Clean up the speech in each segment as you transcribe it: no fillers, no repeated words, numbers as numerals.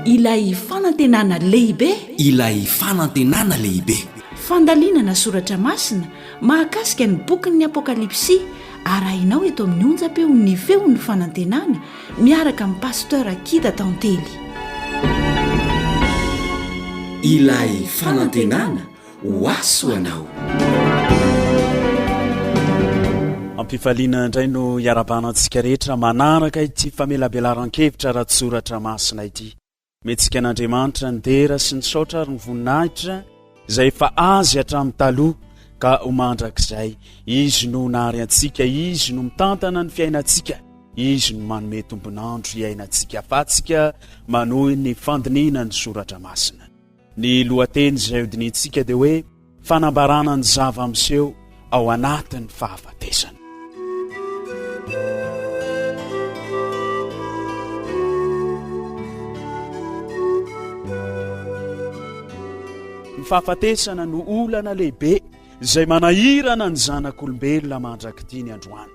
Ilay fanantenana lehibe. Ilay fanantenana lehibe. Fandalinana soratra masina mahakasika ny bokin'ny Apokalypsy arahinao eto amin'ny onjam-peon'ny Feon'ny Fanantenana miaraka amin'i Pasteur Akida Tantely. Ilay fanantenana ho ahy ho anao. Ampifaliana indray no iarabana antsika rehetra manaraka ity famelabelaran-kevitra ara-tsoratra masina ity. Metsika an'Andriamanitra ny dera sy ny saotra ary ny voninahitra izay efa azy hatramin'ny taloha ka ho mandrakizay. Izy no nahary antsika, Izy no mitantana ny fiainantsika, Izy no manome tombon'andro hiainantsika afatsika manohy ny fandinihina ny soratra masina. Ny lohateny izay hodinihintsika dia hoe Fanambarana ny zava-miseho ao anatin'ny fahafatesana. Ny fahafatesana no olana lehibe izay manahirana ny zanak'olombelona mandrak'ity ny androany.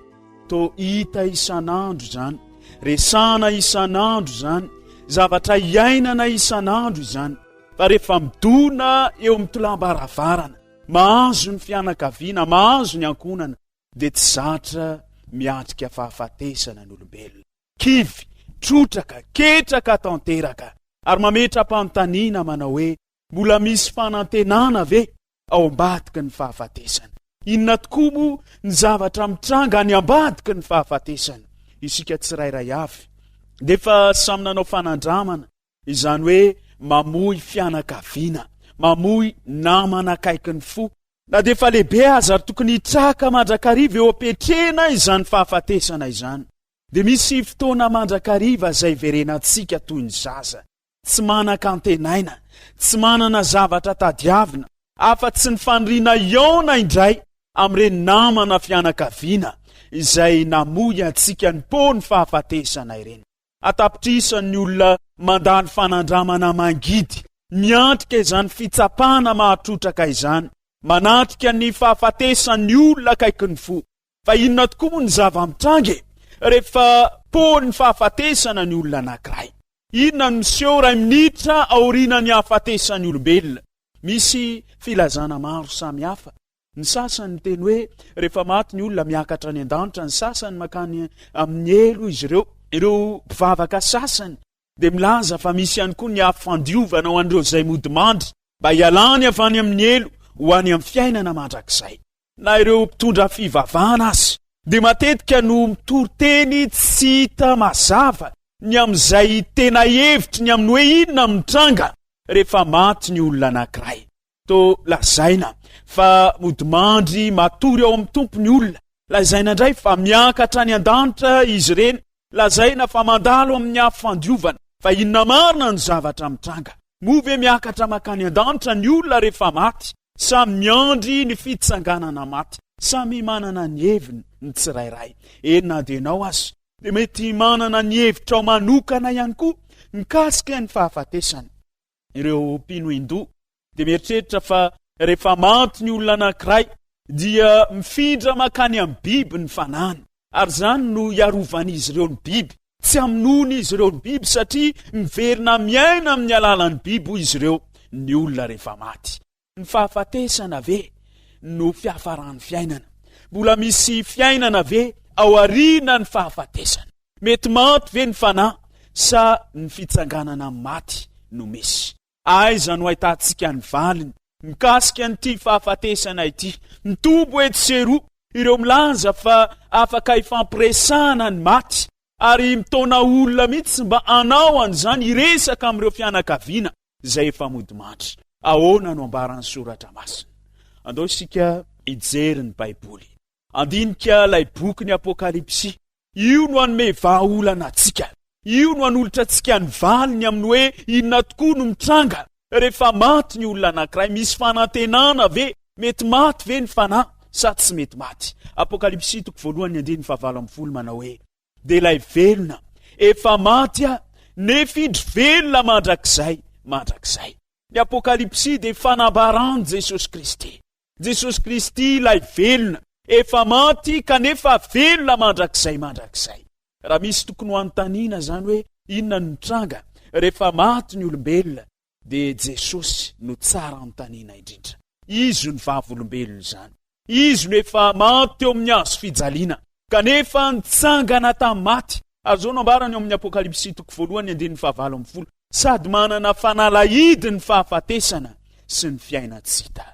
Toa hita isan'andro izany, resahana isan'andro izany, zavatra iainana isan'andro izany. Fa rehefa midona eo amin'ny tolam-baravarana, mahazo ny fianakaviana, mahazo ny ankohonana, dia tsy zatra miatrika fahafatesana ny olombelona. Kivy, trotraka, ketraka tanteraka, ary mametra-panontaniana manao hoe, Mbola misy fanantenana ve ao ambadiky ny fahafatesana? Inona tokoa moa ny zavatra mitranga any ambadiky ny fahafatesana? Isika tsirairay avy dia efa samy nanao fanandramana, izany hoe mamoy fianakaviana, mamoy namana akaiky ny fo, na dia efa lehibe aza ary tokony hitraka mandrakariva eo am-piatrehana izany fahafatesana izany. Dia misy fotoana mandrakariva izay iverenantsika toy ny zaza. tsy manan-kantenaina, tsy manana zavatra tadiavina afa-tsy ny faniriana hihaona indray amin'ireny namana fianakaviana izay namoy antsika nipoa ny fahafatesana ireny. An-tapitrisany ny olona mandalo fanandramana mangidy, miatrika izany fitsapana mahatrotraka izany, manatrika ny fahafatesan'ny olona akaikin'ny fo. Fa inona tokoa moa ny zava-mitranga e? Rehefa poan'ny fahafatesana ny olona anankiray. Inona no miseho iray minitra aorianan'ny hahafatesan'ny olombelona? Misy filazana maro samihafa. Ny sasany miteny hoe rehefa maty ny olona miakatra any an-danitra, ny sasany mankany amin'ny helo izy ireo. Ireo mpivavaka sasany dia milaza fa misy ihany koa ny afo fandiovana ho an'ireo izay mody mandry mba hialany avy any amin'ny helo ho any amin'ny fiainana mandrakizay. Na ireo mpitondra fivavahana aza dia matetika no mitory teny tsy hita mazava ny amin'izay tena hevitry ny amin'ny hoe inona no mitranga rehefa maty ny olona anankiray. Toa lazaina fa modimandry matory ao amin'ny Tompo ny olona, lazaina indray fa miakatra any an-danitra izy ireny, lazaina fa mandalo amin'ny afo fandiovana. Fa inona marina no zavatra mitranga? Moa ve miakatra mankany an-danitra ny olona rehefa maty sa miandry ny fitsanganana maty? Samy manana ny heviny ny tsirairay. Eny na dia ianao aza dia mety manana ny hevitrao manokana ihany koa mikasika ny fahafatesana. Ireo mpino Hindoa dia mieritreritra fa rehefa maty ny olona anankiray dia mifindra mankany amin'ny biby ny fanahiny ary izany no hiarovan'izy ireo ny biby. Tsy hamonoana izy ireo ny biby satria miverina miaina amin'ny alalan'ny biby hoy izy ireo ny olona rehefa maty. Ny fahafatesana ve no fiafaran'ny fiainana? Mbola misy fiainana ve aorianan'ny fahafatesana? Mety maty ve ny fanahy sa ny fitsanganana amin'ny maty no misy? Aiza no ahitantsika ny valiny mikasika an'ity fahafatesana ity? Mitombo etsy sy eroa ireo milaza fa afaka ifampiresahana ny maty ary mitaona olona mihitsy mba hanao an'izany hiresaka amin'ireo fianakaviana izay efa modimandry. Ahoana no ambaran'ny Soratra Masina? Andao isika hijery ny Baiboly. Handinika ilay bokin'ny Apokalypsy. Io no hanome vahaolana antsika. Io no hanolotra antsika ny valiny amin'ny hoe inona tokoa no mitranga rehefa maty ny olona anankiray. Misy fanantenana ve? Mety maty ve ny fanahy sa tsy mety maty? Apokalypsy toko voalohany andininy fahavalo ambin'ny folo manao hoe, Dia ilay velona efa maty aho, nefa indro velona mandrakizay mandrakizay. Ny Apokalypsy dia fanambaran'i Jesosy Kristy. Jesosy Kristy ilay velona, efa maty kanefa velona mandrakizay mandrakizay. Raha misy tokony ho anontaniana izany hoe inona no mitranga. Rehefa maty ny olombelona dia Jesosy no tsara anontaniana indrindra. Izy no vavolombelon'izany. Izy no efa maty teo amin'ny hazo fijaliana, kanefa nitsangana tamin'ny maty. Ary izao no ambarany ao amin'ny Apokalypsy toko voalohany andininy fahavalo ambin'ny folo, Sady manana fanalahidy ny fahafatesana sy ny fiainan-tsy hita.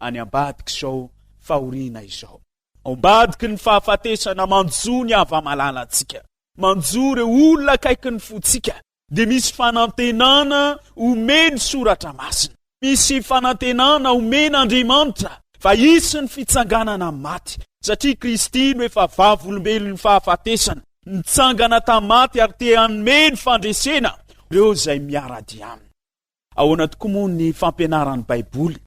Any ambadik'izao fahoriana izao, ao ambadiky ny fahafatesana manjo ny hava-malalantsika, manjo ireo olona akaikin'ny fontsika, dia misy fanantenana omen'ny Soratra Masina. Misy fanantenana omen'Andriamanitra fa hisy ny fitsanganana amin'ny maty, satria Kristy no efa vavolombelon'ny fahafatesana, nitsangana tamin'ny maty ary te hanome ny fandresena ireo izay miara-dia aminy. Ahoana tokoa moa ny fampianaran'ny Baiboly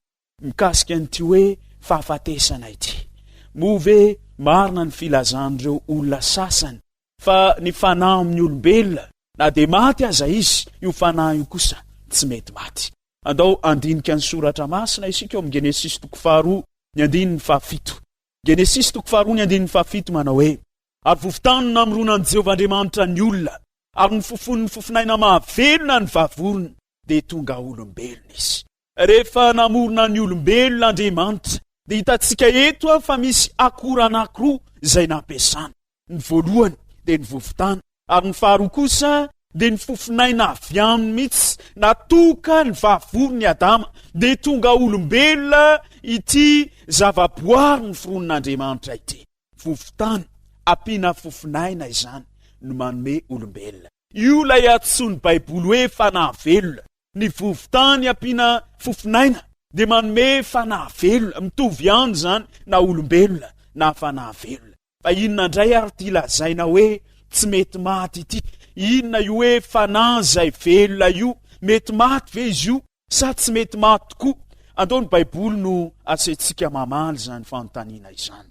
mikasika an'ity hoe fahafatesana ity? Moa ve marina ny filazan'ireo olona sasany Fa ny fanahy amin'ny olombelona, na dia maty aza izy, io fanahy io kosa tsy mety maty. Andao handinika ny soratra masina isika ao amin'ny Genesisy toko faharoa ny andininy fahafito. Genesisy toko faharoa ny andininy fahafito manao hoe, Ary vovon-tany no namoronan'i Jehovah Andriamanitra ny olona, ary nofofonin'ny fofonaina mahavelona ny vavorony, dia tonga olombelona izy. Rehefa namorona ny olombelona Andriamanitra, dia hitantsika eto fa misy akora anankiroa izay nampiasana. Ny voalohany dia ny vovon-tany, ary ny faharoa kosa dia ny fofonaina avy aminy mihitsy. Natoka ny vavoron'i Adama, dia tonga olombelona ity zavaboary noforonin'Andriamanitra ity. Vovon-tany ampiana fofonaina izany no manome olombelona. Io ilay antsoin'ny Baiboly hoe fanahy velona. Ny vovo-tany ampiana fofonaina dia manome fanahy velona, mitovy ihany izany na olombelona na fanahy velona. Fa inona indray ary ity lazaina hoe tsy mety maty ity? Inona io hoe fanahy izay velona io? Mety maty ve izy io sa tsy mety maty tokoa? Andao ny Baiboly no asaintsika mamaly izany fanontaniana izany.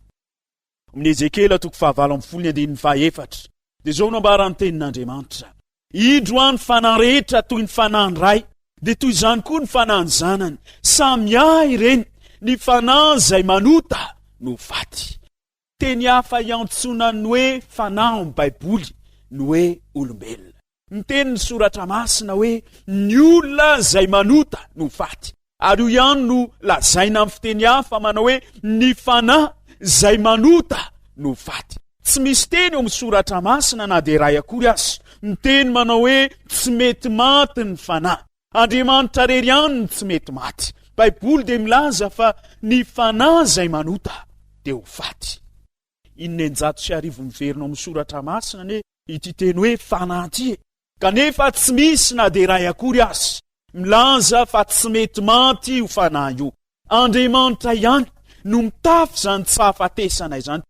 Amin'ny Ezekiela toko fahavalo ambin'ny folo ny andininy fahaefatra dia izao no ambaran'ny tenin'Andriamanitra, Indro aho ny fanahy rehetra toy ny fanahin'ny Ray, dia toy izany koa ny fanahin'ny Zanany. Samy ahy ireny, ny fanahy izay manota no faty. Teny hafa iantsoana ny hoe fanahy ao amin'ny Baiboly ny hoe olombelona. Miteny ny Soratra Masina hoe ny olona izay manota no faty. Ary io ihany no lazaina amin'ny fiteny hafa manao hoe ny fanahy izay manota no faty. Tsy misy teny eo amin'ny Soratra Masina na dia iray akory aza miteny manao hoe tsy mety maty ny fanahy. Andriamanitra irery ihany no tsy mety maty. Baiboly dia milaza fa ny fanahy izay manota dia ho faty. 1606 miverina ao amin'ny Soratra Masina anie ity teny hoe fanahy ity e. Kanefa tsy misy na dia iray akory aza milaza fa tsy mety maty io fanahy io. Andriamanitra ihany no mitafy izany tsy fahafatesana izany.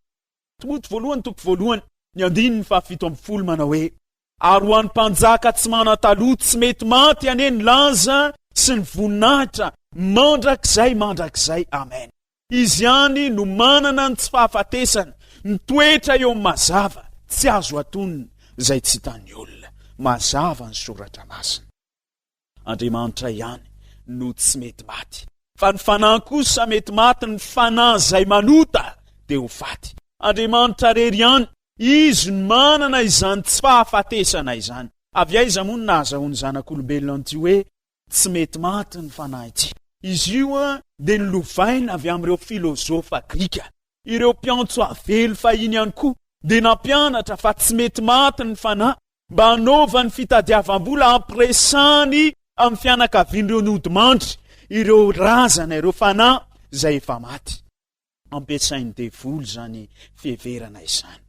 Timoty voalohany toko voalohany ny andininy fahafito ambin'ny folo manao hoe, Ary ho an'ny mpanjaka tsy manan-taloha tsy mety maty anie ny laza sy ny voninahitra mandrakizay mandrakizay. Amen. Izy ihany no manana ny tsy fahafatesana, mitoetra eo amin'ny mazava, tsy azo atonina, izay tsy hitan'ny olona. Mazava ny Soratra Masina. Andriamanitra ihany no tsy mety maty. Fa ny fanahy kosa mety maty, ny fanahy izay manota dia ho faty. Andriamanitra irery ihany, Izy no manana izany tsy fahafatesana izany. Avy aiza moa no nahazahoan'ny zanak'olombelona an'ity hoe Tsy mety maty ny fanahy ity. Izy io dia nolovaina avy amin'ireo filozofa grika. Ireo mpiantso avelo fahiny ihany koa dia nampianatra fa tsy mety maty ny fanahy mba hanaovany fitadiavam-bola hampiresany amin'ny fianakavian'ireo nodimandry, ireo razana, ireo fanahy izay efa maty. Ampiasain'ny devoly izany fiheverana izany.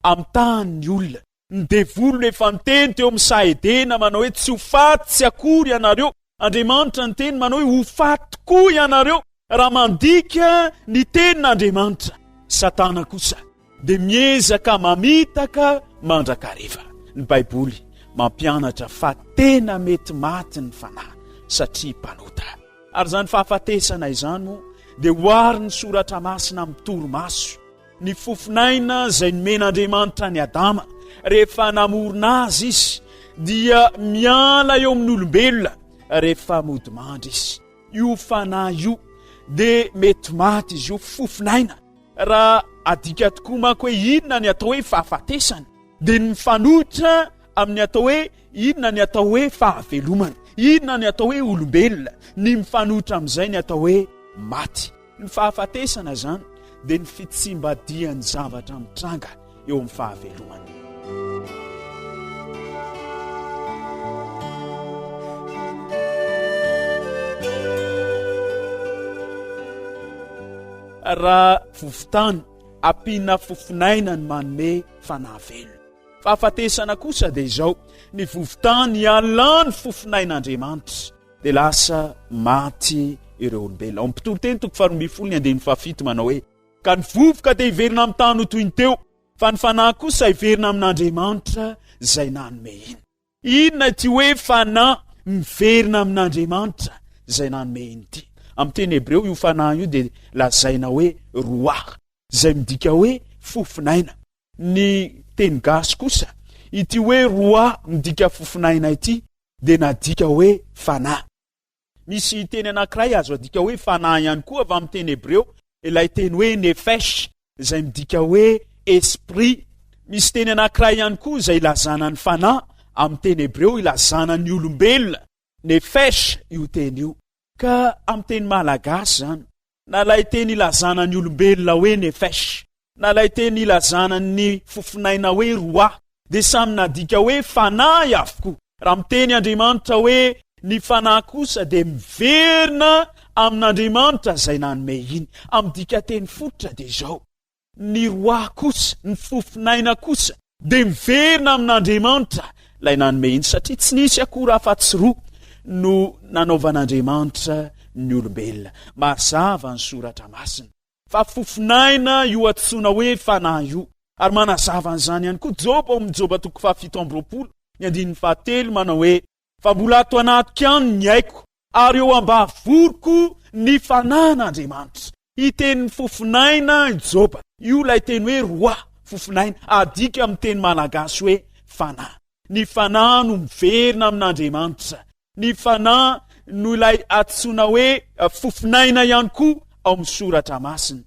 Amitahany ny olona. Ny devoly no efa niteny teo amin'ny saha Edena manao hoe tsy ho faty tsy akory ianareo. Andriamanitra niteny manao hoe ho faty tokoa ianareo raha mandika ny tenin'Andriamanitra. Satana kosa dia miezaka mamitaka mandrakariva. Ny Baiboly mampianatra fa tena mety maty ny fanahy satria mpanota. Ary izany fahafatesana izany moa dia oharin'ny Soratra Masina amin'ny torimaso. Ny fofon'aina izay nomen'Andriamanitra an'i Adama rehefa namorona azy izy dia miala eo amin'ny olombelona rehefa modimandry izy. Io fanahy io dia mety maty izy io, fofon'aina. Raha adika tokoa manko hoe inona ny atao hoe fahafatesana dia ny mifanohitra amin'ny atao hoe inona ny atao hoe fahavelomana, inona ny atao hoe olombelona, ny mifanohitra amin'izay ny atao hoe maty. Ny fahafatesana izany dia ny fitsimbadihan'ny zavatra mitranga eo amin'ny fahavelomana. Raha vovon-tany ampiana fofon'aina ny manome fanahy velona. Fahafatesana kosa dia izao, ny vovon-tany ialany fofon'ain'Andriamanitra dia lasa maty ireo olombelona. Ao amin'ny Mpitoriteny toko faharoambinifolo ny andininy fahafito manao hoe, Ka ny vovoka dia hiverina amin'ny tany ho toy ny teo, fa ny fanahy kosa hiverina amin'Andriamanitra izay nanome iny. Inona ity hoe fanahy miverina amin'Andriamanitra izay nanome iny ity? Amin'ny teny hebreo io fanahy io dia lazaina hoe roah, izay midika hoe fofon'aina. Ny teny gasy kosa, ity hoe roah midika fofon'aina ity dia nadika hoe fanahy. Misy teny anankiray azo adika hoe fanahy ihany koa avy amin'ny teny hebreo, ilay teny hoe nefesh, izay midika hoe esprit. Misy teny anankiray ihany koa izay ilazana ny fanahy amin'ny teny hebreo ilazana ny olombelona, nefesh io teny io. Ka amin'ny teny malagasy izany, na ilay teny ilazana ny olombelona hoe nefesh, na ilay teny ilazana ny fofonaina hoe ruah, dia samy nadika hoe fanahy avokoa. Raha miteny Andriamanitra hoe ny fanahy kosa dia miverina amin'Andriamanitra izay nanome iny. Amin'ny dikanteny fototra dia izao, ny ruah kosa, ny fofonaina kosa, dia miverina amin'Andriamanitra ilay nanome iny, satria tsy nisy akory afa-tsy roa no nanaovan'Andriamanitra ny olombelona. Mazava ny soratra masina fa fofonaina io antsoina hoe fanahy io, ary manazava an'izany ihany koa Joba ao amin'ny Joba toko fahafito amby 20 ny andininy fahatelo manao hoe, Fa mbola ato anatiko ihany ny aiko, ary eo am-bavoroko ny fanahin'Andriamanitra. Hiteny fofonaina i Joba. Io ilay teny hoe roah, fofonaina, adika amin'ny teny malagasy hoe fanahy. Ny fanahy no miverina amin'Andriamanitra. Ny fanahy no ilay antsoina hoe fofonaina ihany koa ao amin'ny soratra masina.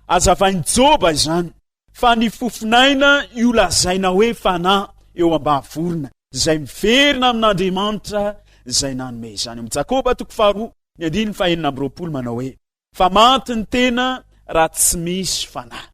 Azavain'i Joba izany fa ny fofonaina io lazaina hoe fanahy eo am-bavorona, izay miverina amin'Andriamanitra izay nanome izany. Ao amin'ny Jakoba toko faharoa, ny andininy fahenina amby 20 manao hoe, Fa maty ny tena raha tsy misy fanahy.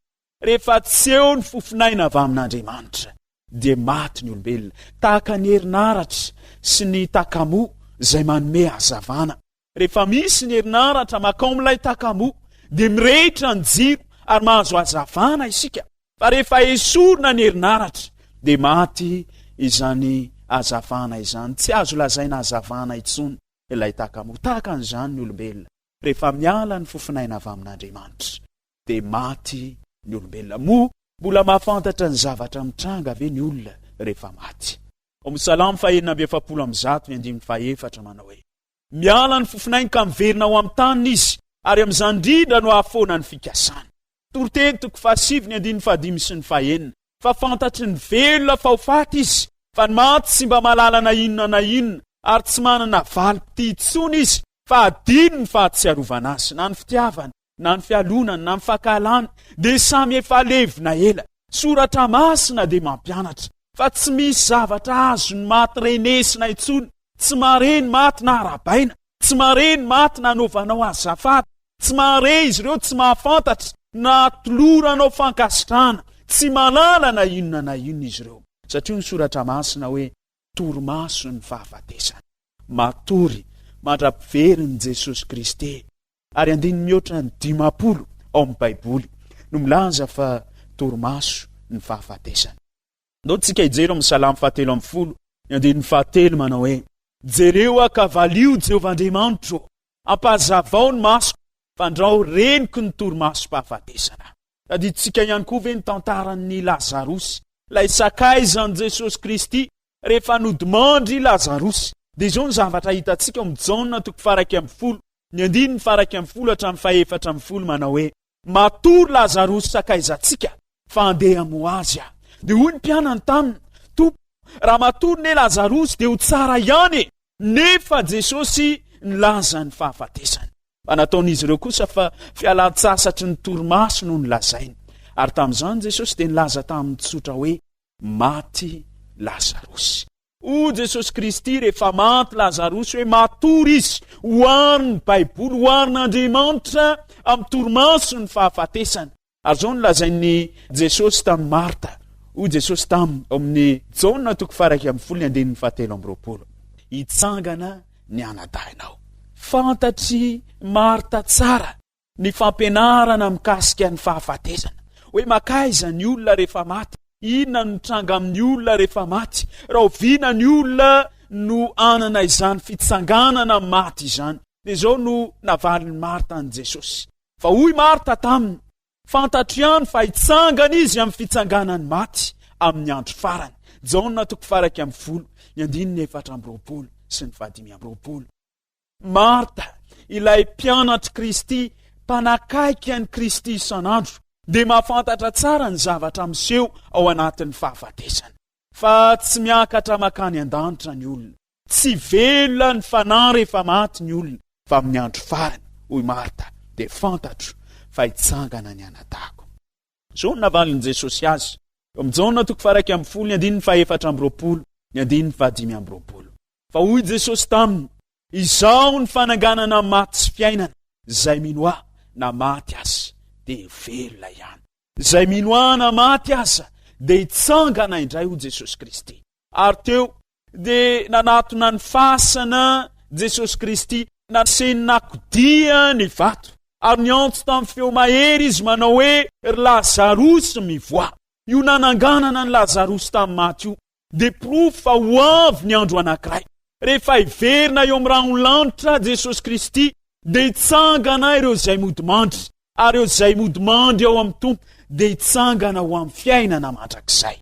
Rehefa tsy eo ny fofonaina avy amin'Andriamanitra, dia maty ny olombelona, tahaka ny herinaratra sy ny takamoa izay manome hazavana. Rehefa misy ny herinaratra makao amin'ilay takamoa dia mirehitra ny jiro ary mahazo hazavana isika, fa rehefa esorina ny herinaratra dia maty izany hazavana izany, tsy azo lazaina hazavana intsony ilay takamoa. Tahaka an'izany ny olombelona, rehefa miala ny fofon'aina avy amin'Andriamanitra dia maty ny olombelona. Moa mbola mahafantatra ny zavatra mitranga ve ny olona rehefa maty? Ao amin'ny Salamo fahenina amby 140 ny andininy fahefatra manao hoe, Miala ny fofonainy ka miverina ho amin'ny taniny izy, ary amin'izany indrindra no hahafoana ny fikasany. Toriteny toko fahasivy ny andininy fahadimy sy ny fahenina. Fa fantatry ny velona fa ho faty izy, fa ny maty tsy mba mahalala na inona na inona, ary tsy manana valim-pitia intsony izy, fa hadino ny fahatsiarovana azy, na ny fitiavany, na ny fialonany, na ny fankahalany, dia samy efa levona ela. Soratra Masina dia mampianatra fa tsy misy zavatra azon'ny maty renesina intsony, tsy mahare ny maty na arahabaina, tsy mahare ny maty na anaovanao azafady, tsy mahare izy ireo, tsy mahafantatra na atoloranao fankasitrahana, tsy mahalala na inona na inona izy ireo. Satria hoy ny Soratra Masina hoe, Torimaso ny fahafatesana. Matory mandra-piverin'i Jesosy Kristy. Ary andininy mihoatra ny 50 ao amin'ny Baiboly no milaza fa torimaso ny fahafatesana. Ndao tsika hijery ao amin'ny Salamo fahatelo ambin'ny 10, ny andininy fahatelo manao hoe, Jereo aho ka valio Jehovah Andriamanitro ô, ampahazavao ny masoko, fandrao reniko ny torimasom-pahafatesana. Tadidintsika ihany koa ve ny tantaran'i Lazarosy, ilay sakaizan'i Jesosy Kristy Rehefa nodimandry i Lazarosy, dia izao ny zavatra hitantsika ao amin'ny Jaona toko faha-11, ny andininy faha-11 hatramin'ny faha-14 manao hoe, Matory Lazarosy sakaizantsika, fa handeha hamoha azy aho. Dia hoy ny mpianany taminy, Tompo, raha matory ne Lazarosy dia ho tsara ihany e! Nefa Jesosy nilaza ny fahafatesany. Fa nataon'izy ireo kosa fa fialan-tsasatry ny torimaso no nolazainy. Ary tamin'izany Jesosy dia nilaza taminy tsotra hoe, Maty Lazarosy. Hoy Jesosy Kristy rehefa maty Lazarosy hoe matory izy, oharin'ny Baiboly, oharin'Andriamanitra amin'ny torimaso ny fahafatesana. Ary izao no lazain'i Jesosy tamin'i Marta, hoy Jesosy taminy ao amin'ny Jaona toko faha-11 ny andininy fahatelo amby roapolo, Hitsangana ny anadahinao. Fantatr'i Marta tsara ny fampianarana mikasika ny fahafatesana, hoe makaiza ny olona rehefa maty, inona no mitranga amin'ny olona rehefa maty, rahoviana ny olona no hanana izany fitsanganana amin'ny maty izany. Dia izao no navalin'i Marta an'i Jesosy. Fa hoy Marta taminy, Fantatro ihany fa hitsangana izy amin'ny fitsanganan'ny maty amin'ny andro farany. Jaona toko faha-11, ny andininy 24 sy ny faha-25. Marta, ilay mpianatr'i Kristy, mpanakaiky an'i Kristy isan'andro, dia mahafantatra tsara ny zavatra miseho ao anatin'ny fahafatesana. Fa tsy miakatra mankany an-danitra ny olona. Tsy velona ny fanahy rehefa maty ny olona, fa amin'ny andro farany, hoy Marta, dia fantatro fa hitsangana ny anadahiko. Izao no navalin'i Jesosy azy, eo amin'ny Jaona toko faha-11 ny andininy faha-24 ny andininy faha-25. Fa hoy Jesosy taminy, Izaho ny fananganana ny maty sy fiainana, izay mino Ahy, na maty aza, dia velona ihany. Izay mino Ahy na maty aza, dia hitsangana indray, hoy Jesosy Kristy. Ary teo dia nanatona ny fasana Jesosy Kristy, naseny nakodia ny vato, ary niantso tamin'ny feo mahery izy manao hoe, Ry Lazarosy, mivoaha! Io nananganana an'i Lazarosy tamin'ny maty io dia porofo fa ho avy ny andro anankiray, rehefa hiverina eo amin'ny rahon'ny lanitra Jesosy Kristy, dia hitsangana ireo izay modimandry, ary ireo izay modimandry ao amin'ny Tompo dia hitsangana ho amin'ny fiainana mandrakizay.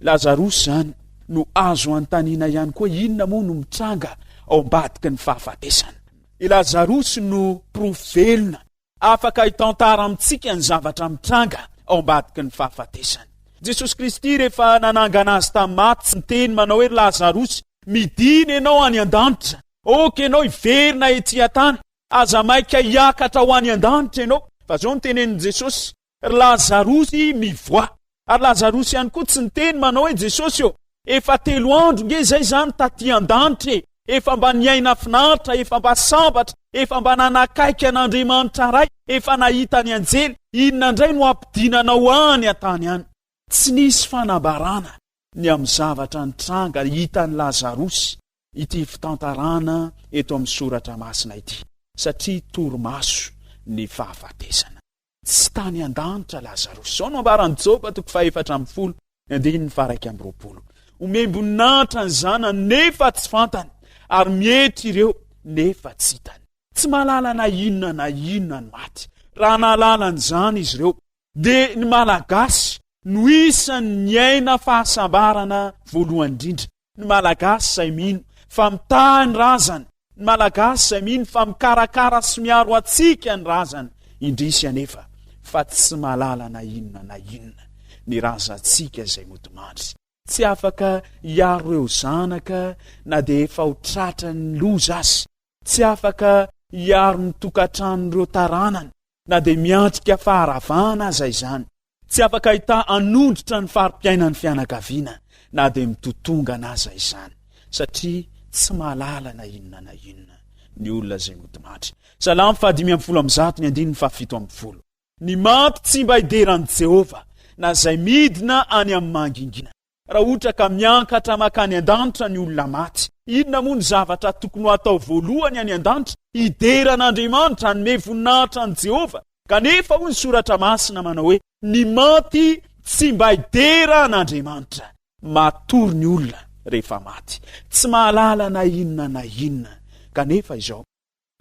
Lazarosy izany no azo anontaniana ihany koa inona moa no mitranga ao ambadiky ny fahafatesana. I Lazarosy no porofo velona afaka hitantara amintsika ny zavatra mitranga ao ambadiky ny fahafatesana. Jesosy Kristy rehefa nanangana azy tamin'ny maty tsy niteny manao hoe ry Lazarosy midina ianao any an-danitra, ok ianao hiverina ety an-tany, aza maika hiakatra ho any an-danitra ianao. Fa izao no tenenin'i Jesosy, Ry Lazarosy mivoaha. Ary Lazarosy ihany koa tsy niteny manao hoe Jesosy ô, efa telo andro nge izay izany taty an-danitra e, efa mba niaina finaritra, efa mba sambatra, efa mba nanakaiky an'Andriamanitra Ray, efa nahita ny anjely, inona indray no hampidinanao any an-tany any? Tsy nisy fanambarana ny amin'ny zavatra nitranga hitan'i Lazarosy ity fitantarana eto amin'ny soratra masina ity, satria torimaso ny fahafatesana. Tsy tany an-danitra Lazarosy. Izao no ambaran'i Joba toko faha-14, ny andininy faha-21. Omem-boninahitra ny zanany nefa tsy fantany, ary mietry ireo nefa tsy hitany. Tsy mahalala na inona na inona ny maty. Raha nahalala an'izany izy ireo, dia ny Malagasy no isan'ny niaina fahasambarana voalohany indrindra. Ny Malagasy izay mino fa mitahy ny razana, ny Malagasy izay mino fa mikarakara sy miaro antsika ny razana, indrisy anefa fa tsy mahalala na inona na inona ny razantsika izay nodimandry. Tsy afaka hiaro ireo zanaka na dia efa ho tratran'ny loza aza, tsy afaka hiaro ny tokantranon'ireo taranany na dia miatrika faharavana aza izany. Tsy afaka hitaha hanondrotra ny fari-piainan'ny fianakaviana na dia mitotongana aza izany, satria tsy mahalala na inona na inona ny olona izay nodimandry. Salamo faha-115 ny andininy faha-17. Ny maty tsy mba hidera an'i Jehovah, na izay midina any amin'ny mangingina. Raha ohatra ka miankatra mankany an-danitra ny olona maty, inona moa ny zavatra tokony ho atao voalohany any an-danitra? Hidera an'Andriamanitra, hanome voninahitra an'i Jehovah. Kanefa hoy ny Soratra Masina manao hoe, Ny maty tsy mba hidera an'Andriamanitra. Matory ny olona rehefa maty. Tsy mahalala na inona na inona. Kanefa izao,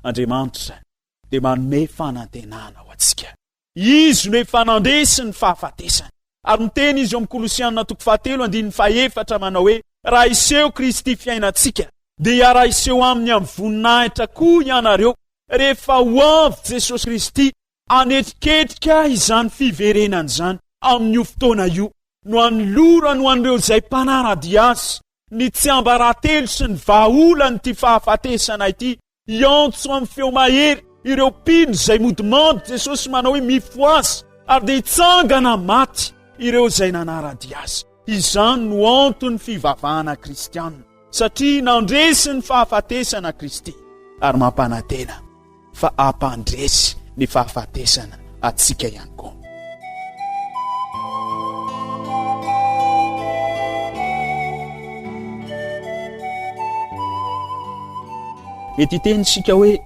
Andriamanitra dia manome fanantenana ho antsika. Izy no efa nandresy ny fahafatesana. Ary miteny izy eo amin'ny Kolosiana toko fahatelo andininy fahefatra manao hoe, Raha hiseho Kristy fiainantsika, dia hiara-hiseho aminy amin'ny voninahitra koa ianareo. Rehefa ho avy Jesosy Kristy hanetriketrika izany fiverenany izany, amin'io fotoana io no hanolorany ho an'ireo izay mpanara-dia Azy ny tsiambaratelo sy ny vahaolan'ity fahafatesana ity Hiantso amin'ny feo mahery ireo mpino izay modimandry Jesosy manao hoe mifohaza ary dia hitsangana maty ireo izay nanara-dia Azy. Izany no anton'ny fivavahana kristiana, satria nandresy ny fahafatesana Kristy ary mampanantena fa hampandresy ny fahafatesana antsika ihany koa. Mety hiteny isika hoe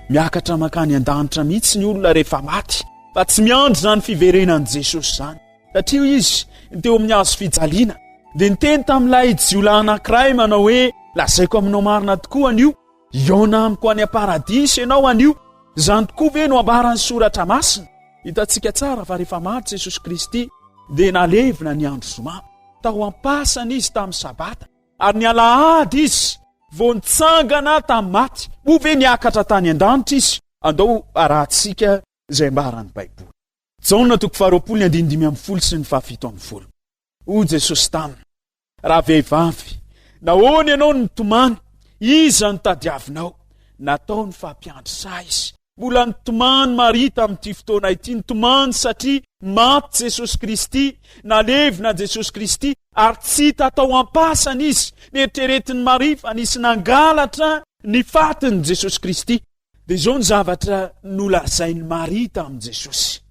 miakatra mankany an-danitra mihitsy ny olona rehefa maty, fa tsy miandry izany fiverenan'i Jesosy izany. Satria hoy izy, teo amin'ny hazo fijaliana, dia niteny tamin'ilay jiolahy anankiray manao hoe, Lazaiko aminao marina tokoa anio, hihaona amiko any am-paradisa ianao anio. Izany tokoa ve no ambaran'ny Soratra Masina? Hitantsika tsara fa rehefa maty Jesosy Kristy, dia nalevina ny andro zoma. Tao am-pasana izy tamin'ny Sabata, ary ny alahady izy vao nitsangana tamin'ny maty. Moa ve niakatra tany an-danitra izy? Andao arahantsika izay ambaran'ny Baiboly. Jaona toko faharoapolo ny andininy 15 sy ny faha-17. Hoy Jesosy taminy, Ravehivavy, nahoana ianao no mitomany? Iza no tadiavinao? Nataony fa mpiandry saha izy. Mbola nitomany Maria tamin'ity fotoana ity, nitomany satria maty Jesosy Kristy, nalevina Jesosy Kristy, ary tsy hita tao am-pasana izy. Neritreretin'i Maria fa nisy nangalatra ny fatin'i Jesosy Kristy. Dia izao ny zavatra nolazain'i Maria tamin'i Jesosy,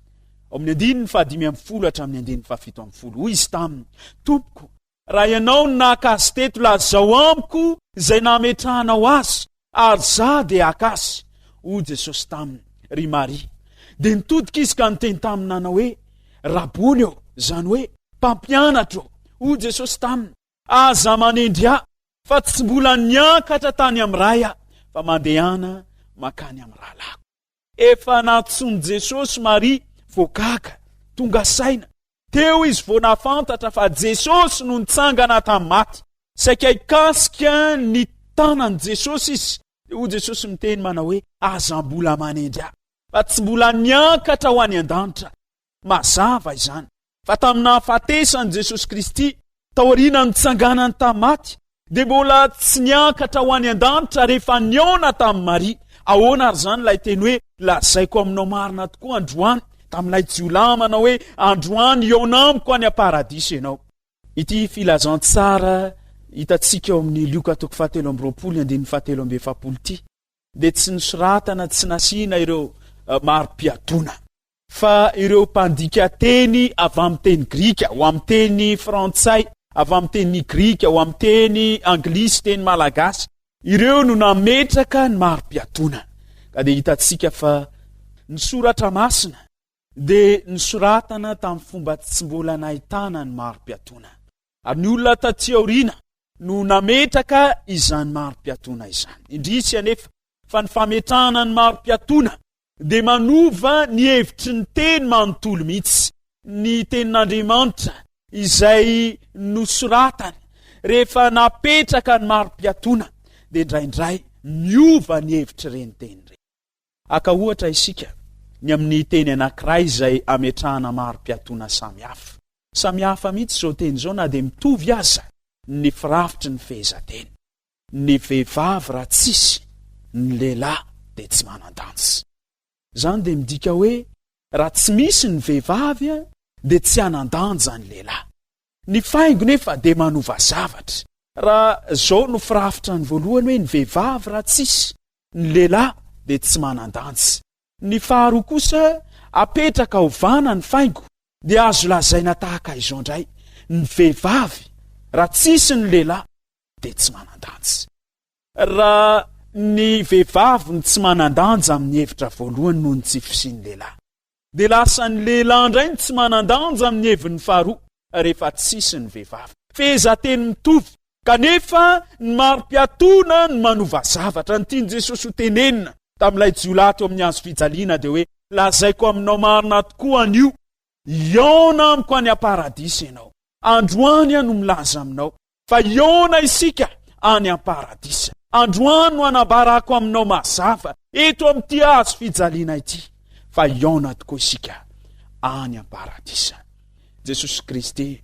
ao amin'ny andininy fahadimy ambin'ny folo hatramin'ny andininy fahafito ambin'ny folo. Hoy izy taminy, Tompoko, raha ianao no naka azy teto, lazao amiko izay nametrahanao azy, ary izaho dia haka azy. Hoy Jesosy taminy, Ry Maria. Dia nitodika izy ka niteny taminy nanao hoe, Rabony ô, izany hoe, Mpampianatra ô. Hoy Jesosy taminy, Aza manendry ahy, fa tsy mbola niakatra tany amin'ny Ray aho, fa mandehana mankany amin'ny rahalahiko. Efa nantsoin'i Jesosy Maria vao gaga, tonga saina. Teo izy vao nahafantatra fa Jesosy no nitsangana tamin'ny maty. Saika hikasika ny tanan'i Jesosy izy. Dia hoy Jesosy miteny manao hoe, Aza mbola manendry ahy, fa tsy mbola niakatra ho any an-danitra. Mazava izany fa tamin'ny nahafatesan'i Jesosy Kristy, taorian'ny nitsanganany tamin'ny maty, dia mbola tsy niakatra ho any an-danitra rehefa nihaona tamin'i Maria. Ahoana ary izany ilay teny hoe lazaiko aminao marina tokoa androany, tamin'ilay jiolahy manao hoe androany hihaona amiko any am-paradisa ianao. Ity filazantsara hitantsika ao amin'ny Lioka toko fahatelo amby roapolo andininy fahatelo amby efapolo ity dia tsy nosoratana tsy nasiana ireo mari-piatoana. Fa ireo mpandika teny avy amin'ny teny grika ho amin'ny teny frantsay, avy amin'ny teny grika ho amin'ny teny anglisy, teny malagasy, ireo no nametraka ny mari-piatoana. Ka dia hitantsika fa ny soratra masina dia nosoratana tamin'ny fomba tsy mbola nahitana ny mari-piatoana. Ary ny olona taty aoriana no nametraka izany mari-piatoana izany. Indrisy anefa fa ny fametrahana ny mari-piatoana dia manova ny hevitry ny teny manontolo mihitsy. Ny tenin'Andriamanitra izay nosoratany rehefa napetraka ny mari-piatoana dia indraindray miova ny hevitr'ireny teny ireny. Haka ohatra isika ny amin'ny teny anankiray izay ametrahana mari-piatoana samy hafa. Samy hafa mihitsy izao teny izao na dia mitovy aza ny firafitry ny fehezanteny. Ny vehivavy raha tsisy ny lehilahy dia tsy manan-danja. Izany dia midika hoe raha tsy misy ny vehivavy dia tsy hanan-danja ny lehilahy. Ny faingo nefa dia manova zavatra. Raha izao no firafitra ny voalohany hoe ny vehivavy raha tsisy ny lehilahy dia tsy manan-danja. Ny faharoa kosa apetraka ovana ny faingo dia azo lazaina tahaka izao indray, ny vehivavy raha tsisy ny lehilahy dia tsy manan-danja. Raha ny vehivavy no tsy manan-danja amin'ny hevitra voalohany noho ny tsy fisian'ny lehilahy, dia lasa ny lehilahy indray no tsy manan-danja amin'ny heviny faharoa rehefa tsisy ny vehivavy. Fehezanteny mitovy, kanefa ny mari-piatoana no manova zavatra. Ny tian'i Jesosy ho tenenina tamin'ilay jiolahy teo amin'ny hazo fijaliana dia hoe, Lazaiko aminao marina tokoa anio, hihaona amiko any am-paradisa ianao. Androany aho no milaza aminao fa hihaona isika any am-paradisa. Androany no anambarako aminao mazava eto amin'ity hazo fijaliana ity fa hihaona tokoa isika any am-paradisa. Jesosy Kristy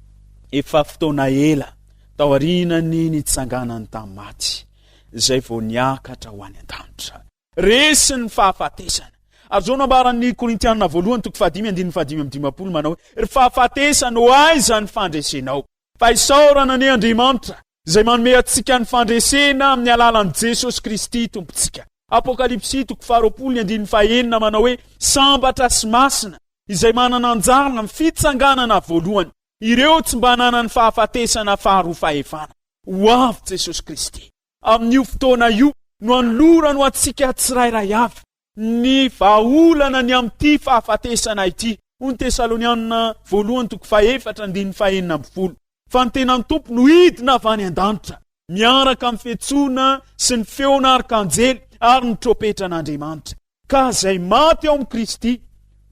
efa fotoana ela taorian'ny nitsanganany tamin'ny maty izay vao niakatra ho any an-danitra. Resy ny fahafatesana. Ary izao no ambaran'ny Korintianina voalohany toko fahadimy andininy fahadimy amby dimampolo manao hoe, Ry fahafatesana, ho aiza ny fandresenao? Fa isaorana anie Andriamanitra izay manome antsika ny fandresena amin'ny alalan'i Jesosy Kristy Tompontsika. Apokalypsy toko faharoapolo ny andininy fahenina manao hoe sambatra sy masina izay manana anjara amin'ny fitsanganana voalohany, ireo tsy mba nanan'ny fahafatesana faharoa fahefana. Ho avy Jesosy Kristy. Amin'io fotoana io no anolorany ho antsika tsirairay avy ny vahaolana ny amin'ity fahafatesana ity, hoy ny Tesalonianina voalohany toko fahefatra andininy fahenina ambin'ny folo, fa ny tenan'ny Tompo no hidina avy any an-danitra, miaraka amin'ny fiantsoana sy ny feon'arkanjely ary ny trompetran'Andriamanitra, ka izay maty ao amin'i Kristy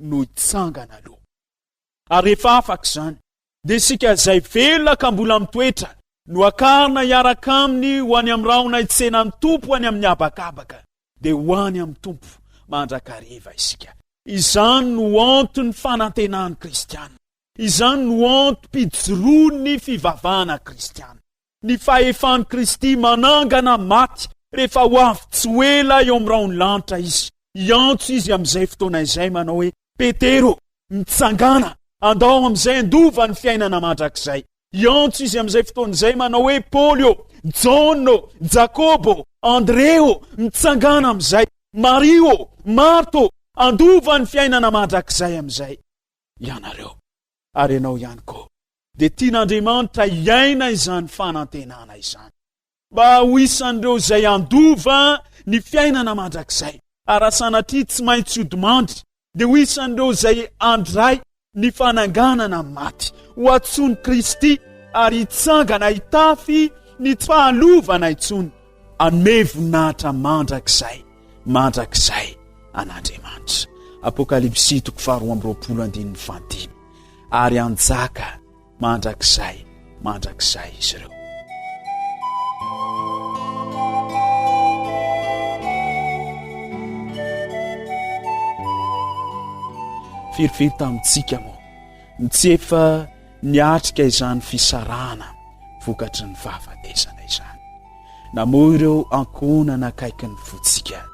no hitsangana aloha. Ary rehefa afaka izany, dia isika izay velona ka mbola mitoetra no hakarina hiaraka aminy ho any amin'ny rahona hitsena ny Tompo any amin'ny habakabaka, dia ho any amin'ny Tompo mandrakariva isika. Izany no anton'ny fanantenan'ny kristiana. Izany no antom-pijoroan'ny fivavahana kristiana. Ny fahefan'i Kristy manangana maty rehefa ho avy tsy ho ela eo amin'ny rahon'ny lanitra Izy. Hiantso Izy amin'izay fotoana izay manao hoe, Petero, mitsangàna, andao amin'izay handova ny fiainana mandrakizay. Hiantso Izy amin'izay fotoana izay manao hoe, Paoly ô, Jaona ô, Jakoba ô, Andre ô, mitsangàna amin'izay, Maria ô, Marta ô, handova ny fiainana mandrakizay amin'izay ianareo. Ary ianao ihany koa. Dia tian'Andriamanitra hiaina izany fanantenana izany. Mba ho isan'ireo izay handova ny fiainana mandrakizay. Ary raha sanatria tsy maintsy hodimandry, dia ho isan'ireo izay handray ny fananganana amin'ny maty. Ho antsoin'i Kristy ary hitsangana hitafy ny tsy fahalovana intsony. Hanome voninahitra mandrakizay mandrakizay an'Andriamanitra. Apokalypsy toko faharoa amby roapolo andininy fahadimy. Ary hanjaka mandrakizay mandrakizay izy ireo. Firifiry tamintsika moa no tsy efa niatrika izany fisarahana vokatry ny fahafatesana izany. Namoy ireo ankohonana akaiky ny fontsika,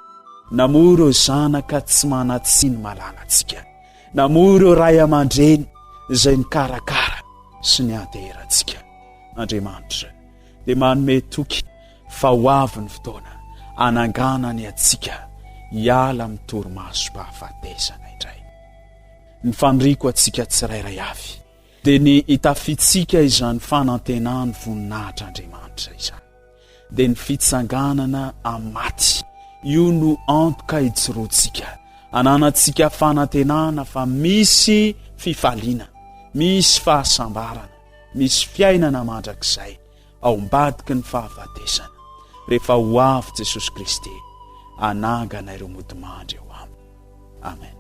namoy ireo zanaka tsy manan-tsiny malalantsika, Namoy ireo ray aman-dreny izay nikarakara sy nianteherantsika. Andriamanitra dia manome toky fa ho avy ny fotoana hananganany antsika hiala amin'ny torimasom-pahafatesana indray. Ny faniriako antsika tsirairay avy dia ny hitafiantsika izany fanantenan'ny voninahitr'Andriamanitra izany. dia ny fitsanganana amin'ny maty. Io no antoka ijoroantsika, ananantsika fanantenana fa misy fifaliana, misy fahasambarana, misy fiainana mandrakizay ao ambadiky ny fahafatesana, rehefa ho avy Jesosy Kristy hanangana ireo modimandry eo aminy. Amen.